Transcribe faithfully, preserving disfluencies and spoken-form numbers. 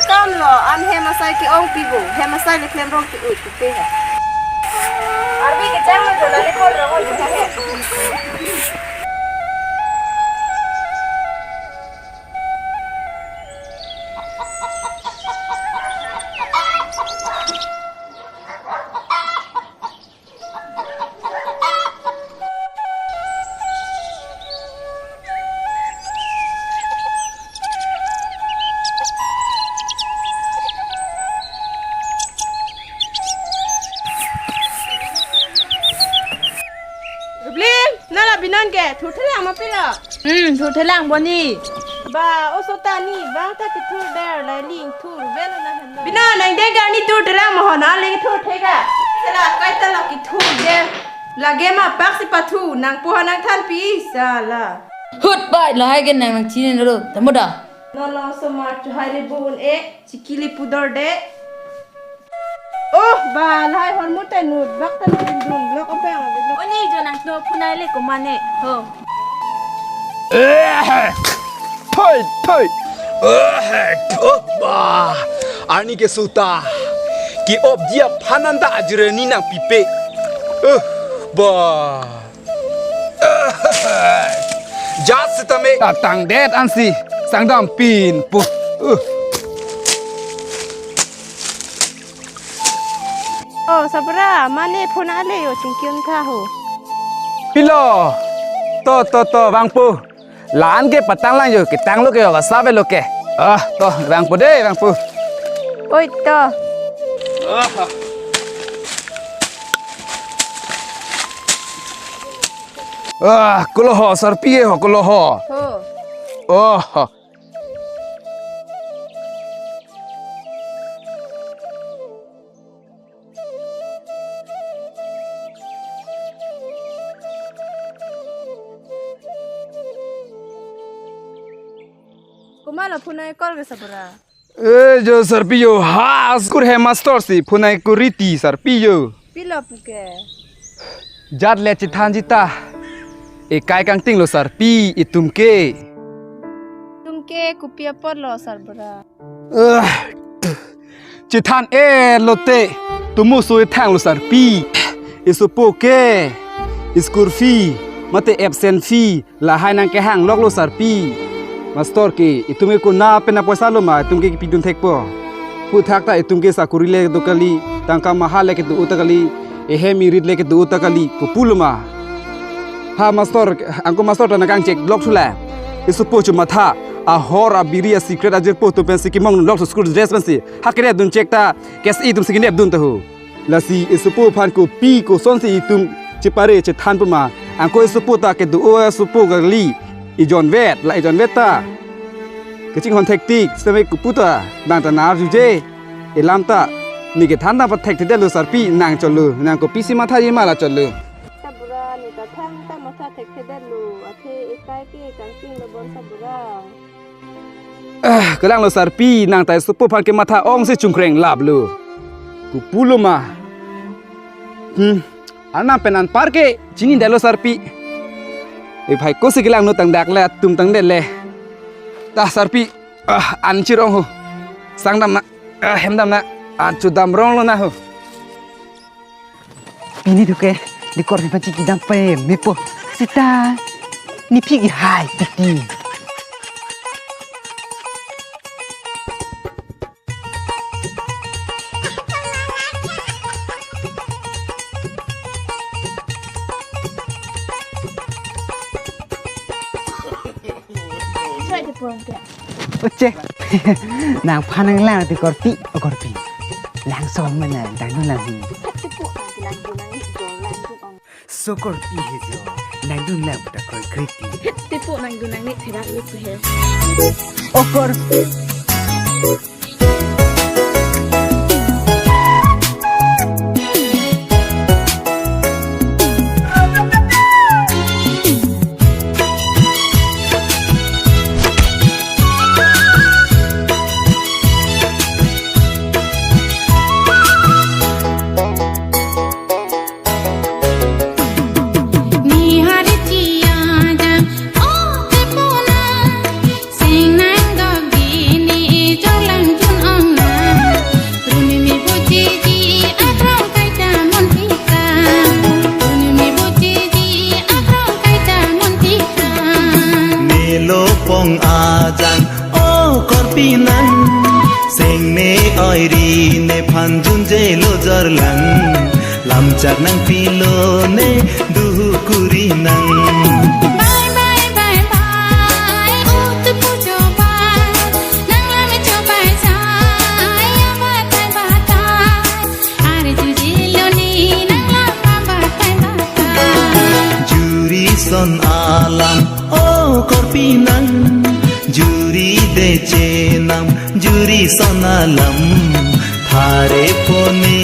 Kamlo, an hem asai ke-ong pibo, hem asai le klemrong ke-ut kepe he. Arbi kejang lo jona le kol rong jona he. Rubling, nala binan ke, thurthelang ma pilo? Hmm, thurthelang boni. Ba, oso ta ni, bang ta kethur der, lai ling thur, velo na helo. Binan, nang dega ni thurthelang ma ho na, ling thurthega. Sela, kaita la kethur der. Lake ma pak si pathu, nangpo ha nangthanpi, sala. Hut bai, lahai ke nang nangchini nalo, tamo da? Nolong somar chuhai le bun e, chikili pudor de. Oh, ba, lahai hormu ta nut, bak ta nut dun, lok obang, lok. Oni jo nangtum phunai le komatne, ho. Eh, thoi, thoi. Eh, thoi, ba. Arni ke suta. Ke-op dia phanan ta ajirani nangpipe. Eh, ba. Jat sitame. Tangdet ansi. Sangdam pin pu. Uh. Oh, sabra, mane phone ale yo chingkiun tha ho. Pilo. To, to, to, vangpo. La-an ke patanglang yo, ketanglo ke yo, kasave lo ke. Ah, to, vangpo de, vangpo. Oi, to. Ah, kolo ho, sarpi ho, kolo ho. Ho. Oh, ho. Komatlo phunai call ke sabra? Eh, jo sarpi jo, ha, school headmaster si phunai kuriti sarpi jo. Pilo puke? Jat le chethan jita. Ekai kangting lo sarpi, itum ke. Itum ke kopi apotlo sarbura? Eh, chethan e lote, tumu sui thang lo sarpi. Isopo ke, school fee, mate absent fee, lahai nangkehang loklo sarpi. Master ke, itum ke konat pen apoisa lo ma, itum ke kipidun thekpo. Puthak ta itum ke sakuri le do kali, tangka maha le kedo ta kali, ehem irit le kedo ta kali, kopulo ma. Ha master, angko master ta nangkangchek lok thula. Isopo chomatha, ahor abiri a cigarette ajirpo atum pensi kimong lok school dress pensi. Ha kere dun chek ta, kesi itum si kinep dun ta ho. Lasi isopo aphan kopi kosonsi itum chepare chethan puma. Angko isopo ta kedo asopo kali. Ejonvet, la ejonvet ta kachinghon thektik, sitame koputa, nang ta nar juje. Elam ta, ne kethan ta pathekthedetlo sarpi, nang cholo, nang kopisi mathaji ma la cholo. Sarbura, ne ta thang ta matha thekthedetlo, athe ekai ke kangting lo bon sarbura. Ah, kelang lo sarpi, nang ta isopo aphan kematha ongsi chungkreng laplo. Kopulo ma. Hmm, anam pen anpar ke chinidetlo sarpi. E bhai kosi kelang no tangdak le, atum tangdet le. Ta sarpi, ah, an chirong ho. Sangdam na, ah, hemdam na, an chodam ronglo na ho. Pini duke, dikor ni panci kidam pe mepo. Sita, ni phi hai titi. Oche. Nangphan nanglang ti korpi, o korpi. Langso mana, dangdun lang. So korpi he jo, nangdun lang puta koi kriti. Tipo nangdun nang ni therak lut he. O korpi. Ne oiri nephan junjelo jorlang, lamchak nangpilo ne duhu kuri nang. Bye bye bye bye, utu pujo bye, nang lame jo bye jai, abatai batai, are jujilo ni nang lam abatai batai. Juri son alam, o korpi nang, juri de chenam, juri son alam, thare pone